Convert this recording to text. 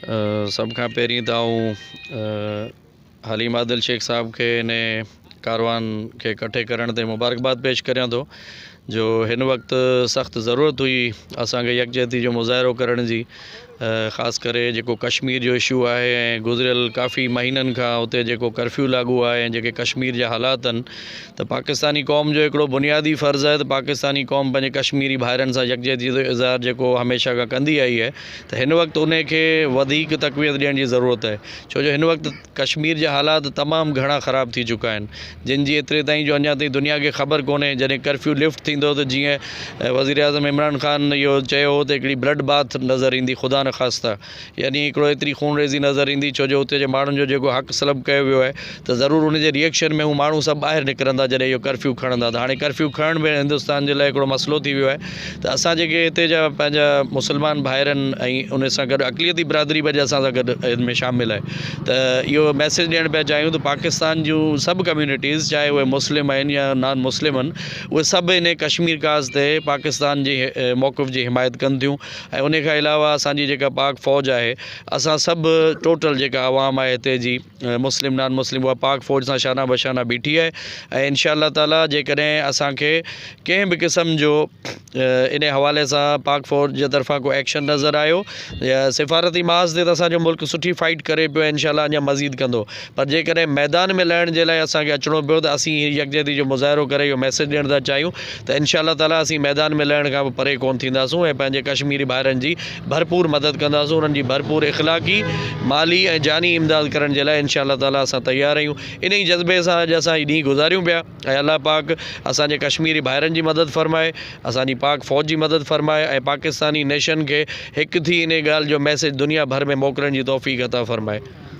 سڀ کان پهرين ته آئون حليم عادل شيخ صاحب کي ان ڪاروان کي ڪٺي ڪرڻ تي مبارڪباد پيش ڪريان ٿو جو هن وقت سخت ضرورت هئي اسان کي يڪجهتي جو مظاهرو ڪرڻ جي خاص ڪري جيڪو ڪشمير جو اشو آهي ۽ گذريل ڪافي مهينن کان اتي جيڪو ڪرفيو لاڳو آهي ۽ جيڪي ڪشمير جا حالات آهن ته پاڪستاني قوم جو هڪڙو بنيادي فرض آهي ته پاڪستاني قوم پنهنجي ڪشميري ڀائرن سان يڪجهتي جو اظهار جيڪو هميشه کان ڪندي آئي آهي ته هن وقت انهي کي وڌيڪ تقويت ڏيڻ جي ضرورت آهي ڇو جو هن وقت ڪشمير جا حالات تمام گهڻا خراب ٿي چڪا آهن جن جي ايتري تائين جو اڃا تائين دنيا کي خبر ڪونهي جڏهن ڪرفيو لفٽ ٿيندو ته جيئن وزيراعظم عمران خان اهو چيو هو ته هڪڙي بلڊ باٿ نظر ايندي خدا نخواسته يعني هڪڙو ايتري خونريزي نظر ايندي ڇو جو اتي جي ماڻهن جو جيڪو حق سلب ڪيو ويو آهي ته ضرور ان جي ريئڪشن ۾ هو ماڻهو سڀ ٻاهر نڪرندا جڏهن اهو ڪرفيو کڻندا ته هاڻي ڪرفيو کڻڻ به هندستان جي لاء هڪڙو مسئلو ٿي ويو آهي ته اسان جيڪي هتي جا پنهنجا مسلمان ڀائر آهن ۽ ان سان گڏ اقليتي برادري به اڄ اسان سان گڏ ان ۾ شامل آهي ته اهو ميسيج ڏيڻ پيا چاهيون ته پاڪستان جون سڀ ڪميونٽيز چاهي اهي مسلم آهن يا نان مسلم آهن اهي سڀ ان ڪشمير ڪاز تي پاڪستان جي موقف جي حمايت ڪن ٿيون ۽ ان کان علاوه اسان جي جيڪا پاڪ فوج آهي اسان سڀ ٽوٽل جيڪا عوام آهي هتي جي مسلم نان مسلم اها پاڪ فوج سان شانه بشانه بيٺي آهي ۽ انشاء الله تعالي جيڪڏهن اسان کي ڪنهن به قسم جو ان حوالي سان پاڪ فوج جي طرفان ڪو ايڪشن نظر آيو يا سفارتي محاذ تي ته اسان جو ملڪ سٺي فائٽ ڪري پيو انشاء الله اڃا مزيد ڪندو پر جيڪڏهن ميدان ۾ لهڻ جي لاء اسان کي اچڻو پيو ته اسين يڪجهتي جو مظاهرو ڪري اهو ميسيج ڏيڻ ٿا چاهيون ته انشاء الله تعالي اسين ميدان ۾ لهڻ کان به پري ڪونه ٿينداسون ۽ پنهنجي ڪشميري ڀائرن جي ڀرپور مدد ڪنداسون انهن جي ڀرپور اخلاقي، مالي ۽ جاني امداد ڪرڻ جي لاء انشاء الله تعالي اسان تيار آهيون انهي جذبي سان اڄ اسان هي ڏينهن گذاريون پيا ۽ الله پاڪ اسان جي ڪشميري ڀائرن جي مدد فرمائي اسان جي پاڪ فوج جي مدد فرمائي ۽ پاڪستاني نيشن کي هڪ ٿي انهي ڳالهه جو ميسيج دنيا ڀر ۾ موڪلڻ جي توفيق عطا فرمائي.